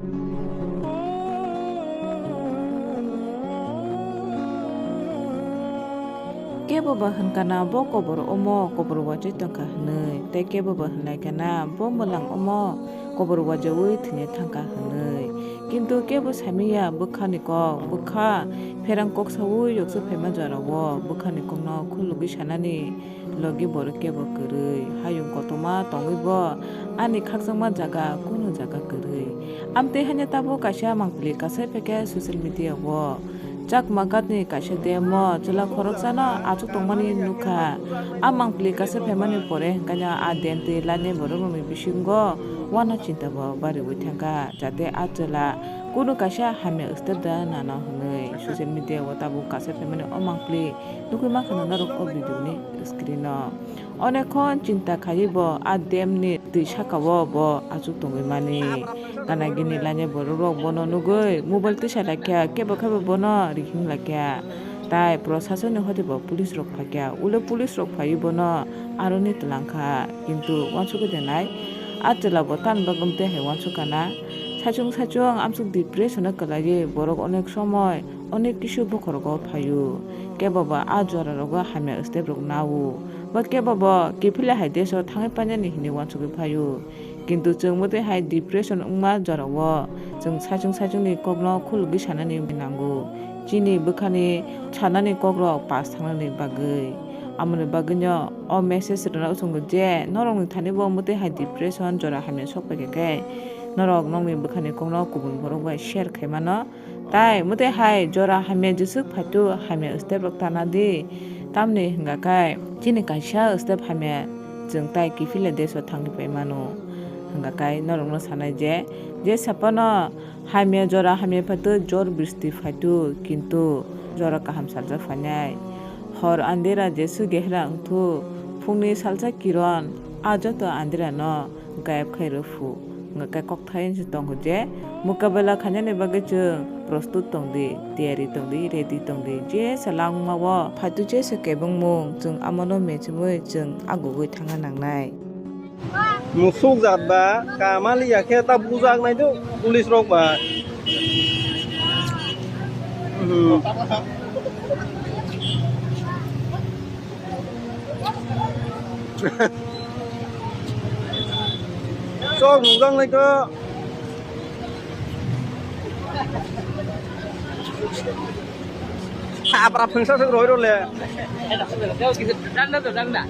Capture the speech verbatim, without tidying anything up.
Kebo ba hwnkha na bo kobor omo kobor wacha tongkha hwnwi, tei kebo ba hwnlaikha na bo mwlang omo kobor wajaui thwina thangkha hwnwi. Kintu kebo samiya bwkhani kok, bwkha pherang kok saui yoksa phaima jorao bwkhani kokno khulugwi sanani logi borok kebo kwrwi. Hayung kotorma tongwi bo ani khakchangma jaga kunu jaga kwrwi. Amtwi hanya tabuk kaisa mangpili kasai phaikha social media o. Chakma gatni kaisa dam o chwla khoroksano achuk tongmani nukha. A mangpili kasai phaimani pore hwnkhe a dam twi lainai borok rokni bisingo uanw chinta bo bariwi thangkha, jate a chwla kunu kaisa hamya step da nano hwnwi social media o tabuk kasai phaimani o mangpili nugwi mankha norok o video ni screen o. Onek khon chinta khaiwi bo a dam ni twi saka o bo achuk tongwi mani. Gana gini lainai borok rok bono nugwi mobile tisa laikha, kebo kebo bono rihing laikha. Tai prosason ni hote bo police rok phaikha, ulo police rok phaiwi bono aroni twlangkha, kintu uansukwi denai a chwla bo tan bagwm tei hai uansukha na. Saichung saichung amsuk depression o kwlaiwi borok onek somoi onek kisu bokhorogo phaio, kebo ba a jora rogo hamya step rok nao, ba kebo bo kiphilwi hai desh o thangwi painani hinwi uansugwi phaio. Kintu chwng mwtwi hai depression wngma jorao chwng saichung saichungni kokno khulugwi sanani nango, chini bwkhani sanani kokrok pass thangnani bagwi. Amoni bagwino o message rwna chwngo je norokni thani bo mwtwi hai depression jora hamya sok paikha khe norok nokni bwkhani kokno kubun borok bai share khaimano. Tai mwtwi hai jora hamya jeswk phaitu hamya step rok tana di. Tamni hwnga khe chini kaisa step hamya chwng tai kiphilwi desh o thangwi pai mano. Hwnga khe norokno sanai je, je saphano hamya jora hamya phaitu jor bristi phaitu kintu jora kaham saljak phainai. Hor andera jeswk gehra wngthu, phungni salsa kiron a joto andera no gayab khai rw phu. Hwnga khe kokthai se tongo je mukabela khainani bagwi chwng prostut tong di, tiyari tong di, ready tong di. Jesa langma o phaitu jesa kebengmung chwng amano mechimwi chwng agugwi thangna nangnai. Musuk jat ba kamali ya khe ta bujak nai do police rok ba. Hmm. Chok nukjak nai khe. Abra phungsa se roi role. Danda to danda.